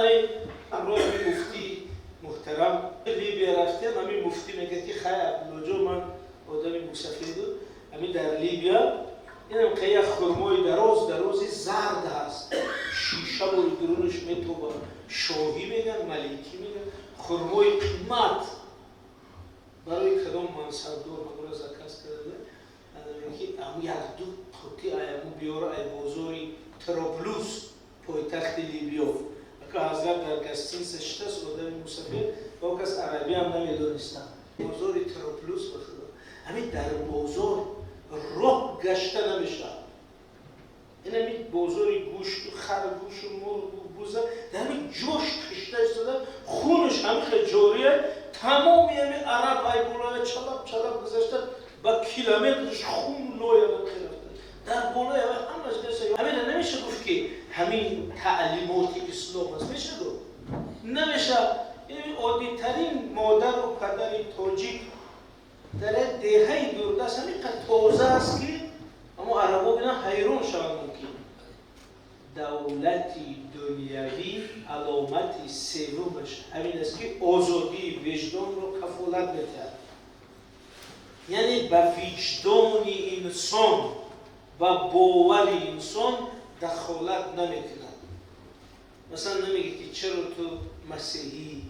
Ҳамин ҳамроҳи муфтии муҳтарам Либия рафтем. Ҳамин муфтӣ мегӯяд, ки хай, Абдуллоҷон, ман одами мусафиду ҳамин дар Либия инам як хурмои дароз дарози зард ҳаст, шиша бори дурунаш метоба, шоҳӣ мегӯянд, маликӣ мегӯянд, хурмои қимат барои кадом мансабдор магура заказ карда, ки як-ду қути аяму биёра ай бозори Троблус, пойтахти Либиё. Ака ҳазрат дар гостиница шитаст, одами мусафир, ба кас арабиам намедонистам. Бозори Троблус, ба худо, ҳамин дар бозор роҳ гашта намешавад. Ин ҳамин бозори гӯшту харгӯшу мургу буза, дар ҳамин ҷош кишта истода, хунаш ҳамин хел ҷория, тамоми ҳамин араб ай болоя чалаб чалаб гузашта, ба километрш хун лоя рафта дар болои ҳамаш гашта. Ҳамина намеша гуфт, ки ҳамин таълимоти ислом аст? Меша гуфт? Намеша. Ин оддитарин модару падари тоҷик дар як деҳаи дурдаст ҳамин қад тоза аст, ки аммо арабо бинан, ҳайрон шаванд мумкин. Давлати дунявӣ аломати севумаш ҳамин аст, ки озодии виҷдонро кафолат медиҳад, яъне ба виҷдони инсон, ба бовари инсон дахолат намекунад. Масалан, намегӯяд, ки чаро ту масеҳӣ,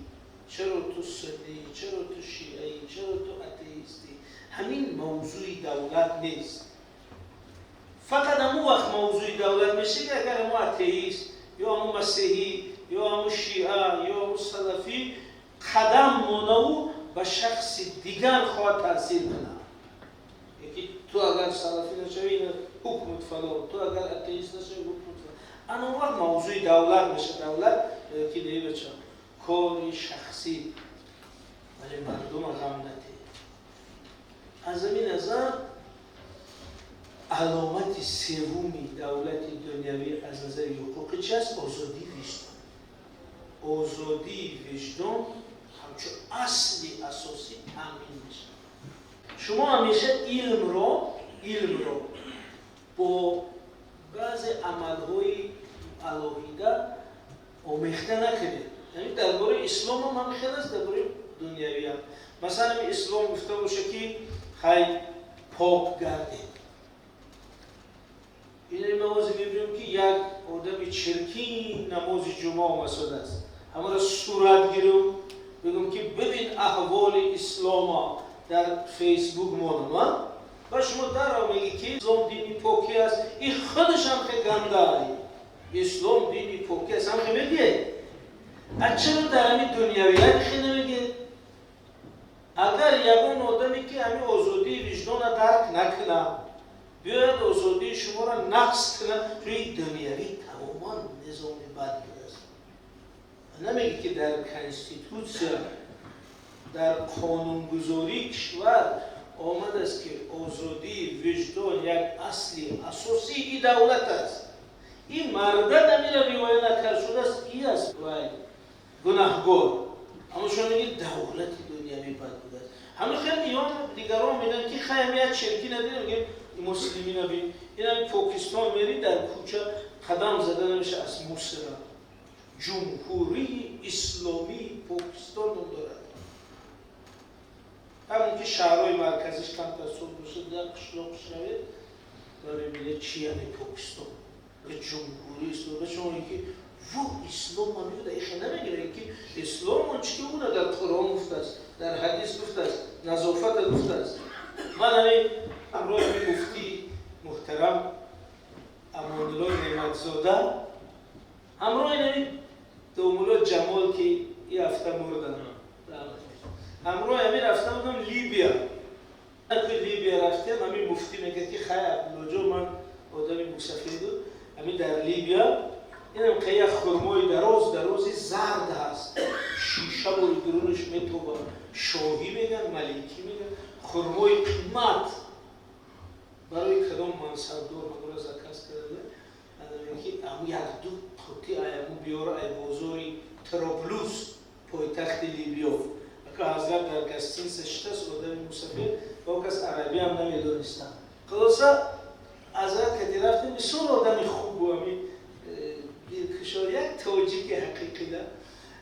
чаро ту суннӣ, чаро ту шиаӣ, чаро ту атеистӣ. Ҳамин мавзӯи давлат нест. Фақат ҳамун вақт мавзӯи давлат мешавад, ки агар ҳамун атеист ё ҳамун масеҳӣ ё ҳамун шиа ё ҳамун салафӣ қадам монаву ба шахси дигар хоҳад таъсир кунад, яки ту агар салафӣ нашавӣ, ҳукмут фалон, ту агар атеист нашавӣ, ҳукмут фалон. Ана он вақт мавзӯи давлат мешавад. Давлат ки не, бача, кори шахсӣ, вале мардума ғам натед. Аз ҳамин назар аломати севуми давлати дунявӣ аз назари ҳуқуқӣ чи аст? Озодии виҷдон. Озодии виҷдон ҳамчун асли асосӣ таъмин мешавад. Шумо ҳамеша илмро бо баъзе амалҳои алоҳида омехта накунед. Яъне дар бораи ислом ҳам ҳамин хел аст, дар бораи дунявиам. Масалан, ами ислом гуфта боша, ки хай, пок гардед. Ин мавозе мебинем, ки як одами чиркин намози ҷумъа омасодааст, ҳамаро сурат гирем, бигӯм, ки бибин аҳволи ислома, дар Фейсбук монам ва шумо дарро мегӣ, ки ислом дини покӣ аст, ин худашам хе гандай, ислом дини покӣ аст, ҳам хе мегӯед. А чаро дар ҳамин дунявият хе намегӯед? Агар ягон одаме, ки ҳамин озодии виҷдона дарк накунад, биёяд, озодии шуморо нақс кунад, чун дунявӣ тамоман низоми бад будааст, намегӣ, ки дар конститутсия, дар қонунгузории кишвар омадааст, ки озодии виҷдон як асли асосии давлат аст, ин мардак амира риоя накард шудааст, ки аст вай гунаҳгор. Аммо шумо мегӯед, давлати дунявӣ бад будааст. Ҳамин хел иён дигарон мегӯянд, ки хай, ҳами як черки надидем, мегӯем муслимӣ набин. Ин Покистон мери, дар кӯча қадам зада намеша аз мусора. Ҷумҳурии Исломии Покистон ном дорад. Ҳамон ки шаҳрҳои марказиш камтар суд бошад, дар қишлоқ шавед ва мебинед, чи яъне Покистон ҷумҳурии исломӣ. Шумо ки во ислом мегӯяд, ихе намегирад, ки ислом он чи ки уна дар Қуръон гуфтааст, дар ҳадис гуфтааст, назофата гуфтааст. Ман ҳамин ҳамроҳи муфтии муҳтарам Амонулло Неъматзода, ҳамроҳи ҳамин домулло Ҷамол, ки и ҳафта мурдан, ҳамроҳи ҳамин рафта будам Либия. Либия рафтем, ҳамин муфтӣ мегӯяд, ки хай, Абдуллоҷон, ман одами мусафиду ҳамин дар Либия инам як хурмои дароз дарози зард ҳаст, шиша бори дурунаш метоба, шоҳӣ мегӯянд, маликӣ мегӯянд, хурмои қимат барои кадом мансабдор магура заказ карда, ки як-ду қути аяму биёра ай бозори Троблус, пойтахти Либиё. Ака ҳазрат дар гостиница шитаст, одами мусафир, ба кас арабиам намедонистам. Хулоса, ҳазрат кати рафтем, бисёр одами хубу ами дилкушои. як тоҷики ҳақиқӣ да.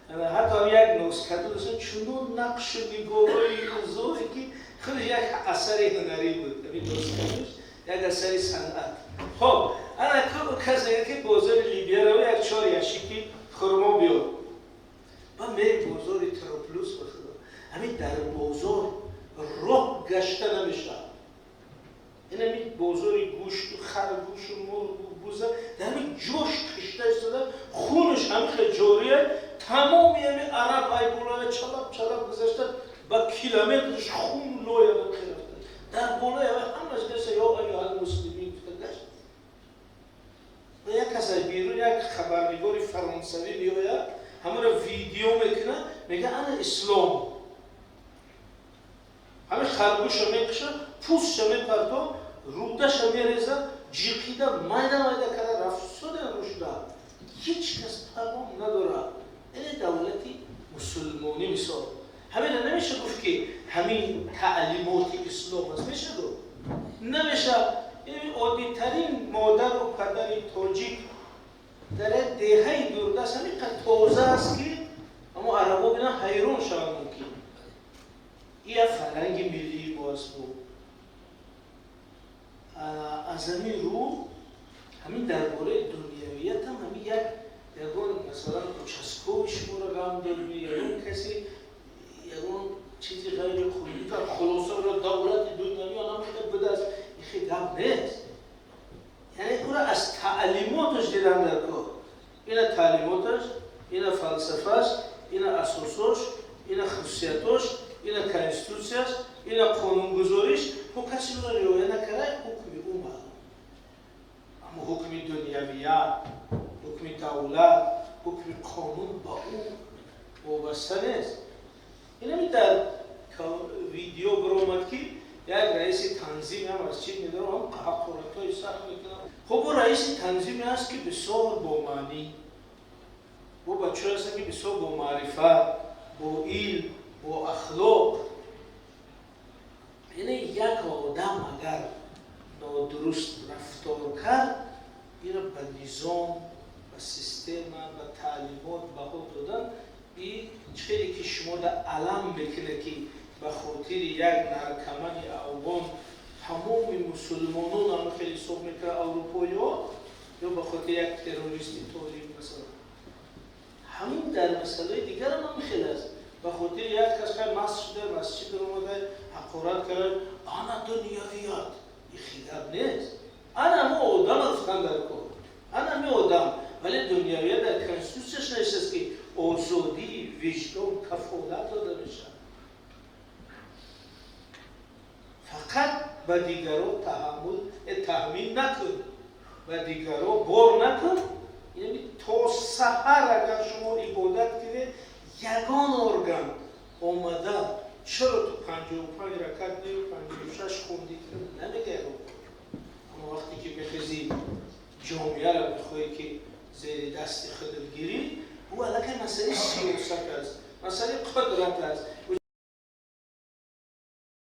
Ҳатто як носкаду дошт, чунон нақшу нигоҳои зоре, ки худаш як асари ҳунарӣ буд. Ҳамин носкадуш як асари санъат. Хоб, ана кас мегӯяд, ки бозори Либия рава, як чор ящики хурмо биёр. Ба ме бозори Троплюс, ба худо, ҳамин дар бозор роҳ гашта намешавад. Ин ҳамин бозори гӯшту харгӯшу мурғу буза, дар ҳамин ҷош кишта истода, хунаш ҳамин хел ҷория, тамоми ҳамин араб ай болоя чалаб чалаб гузашта, ба километрш хун лоя рафта. Дар болои ҳамаш гашта, ё аюҳал муслимин гуфта гашт. Ва як кас аз берун, як хабарнигори фаронсавӣ меояд, ҳамаро видео мекунад, мега: «Ана ислом». Ҳамин харгӯша мекуша, пӯстша мепарто, рудаша мереза, ҷиқида майда майда карда рафтсода рушда. Ҳеҷ кас парво надорад. Ин давлати мусулмонӣ мисол. Ҳамина намеша гуфт, ки ҳамин таълимоти ислом аст? Меша гуфт? Намеша. Ин оддитарин модару падари тоҷик дар як деҳаи дурдаст ҳамин қад тоза аст, ки аммо арабо бинан, ҳайрон шаванд мумкин. Ин як фарҳанги миллии мо аст. Бу аз ҳамин рӯ, ҳамин дар бораи дунявиятам, ҳамин як ягон, масалан, участковый шуморо ғам додми, ягон касе ягон чизи ғайриқонунӣ кард, хулоса давлати дунявӣ анамуда будааст, ин хел гап нест. Яъне ӯро аз таълимоташ дидан дар кор. Ина таълимоташ, ина фалсафаш, ина асосош, ина хусусиятош, ина конститутсияш, ина қонунгузориш. Ҳо, касе ӯро риоя накарда, ҳукми ӯ маълум. Аммо ҳукми дунявият, ҳукми давлат, ҳукми қонун ба ӯ вобаста нест. Инами дар видео биромад, ки як раиси танзиме ҳам аз чӣ медорам, ҳақоратҳои сахт мекунам. Хуб, ӯ раиси танзиме аст, ки бисёр бомаънӣ, ӯ бачаҳое ҳастанд, ки бисёр бомаърифат, бо илм, бо ахлоқ. Яъне як одам агар нодуруст рафтор кард, инро ба низом, ба система, ба таълимот баҳо додан, и хеле ки шумо да алам мекунад, ки ба хотири як наркомани афғон тамоми мусулмонон ама хеле ҳисоб мекунад аврупоиҳо, ё ба хотири як террористи толиб масалан. Ҳамин дар масъалаи дигарам ҳам хел аст. Ба хотири як кас хай маст шуда, масҷид омада, ҳақорат карда, ана дунявият, ин хел нест. Ана мо одам гуфтан дар кор, ана ми одам. Вале дунявият дар конститутсияш навиштааст, ки озодии виҷдон кафолат дода мешавад, фақат ба дигаро таҳаммул таҳмил накун, ба дигаро бор накун. Яъне то саҳар агар шумо ибодат кунед, ягон орган омада, чаро ту 55 ракат не, 56 хунди, намега ягон. Аммо вақте ки мехези, ҷомеаро мехоҳӣ, ки зери дасти худат гирӣ, ӯ аллакай масъалаи сиёсат аст, масъалаи қудрат аст.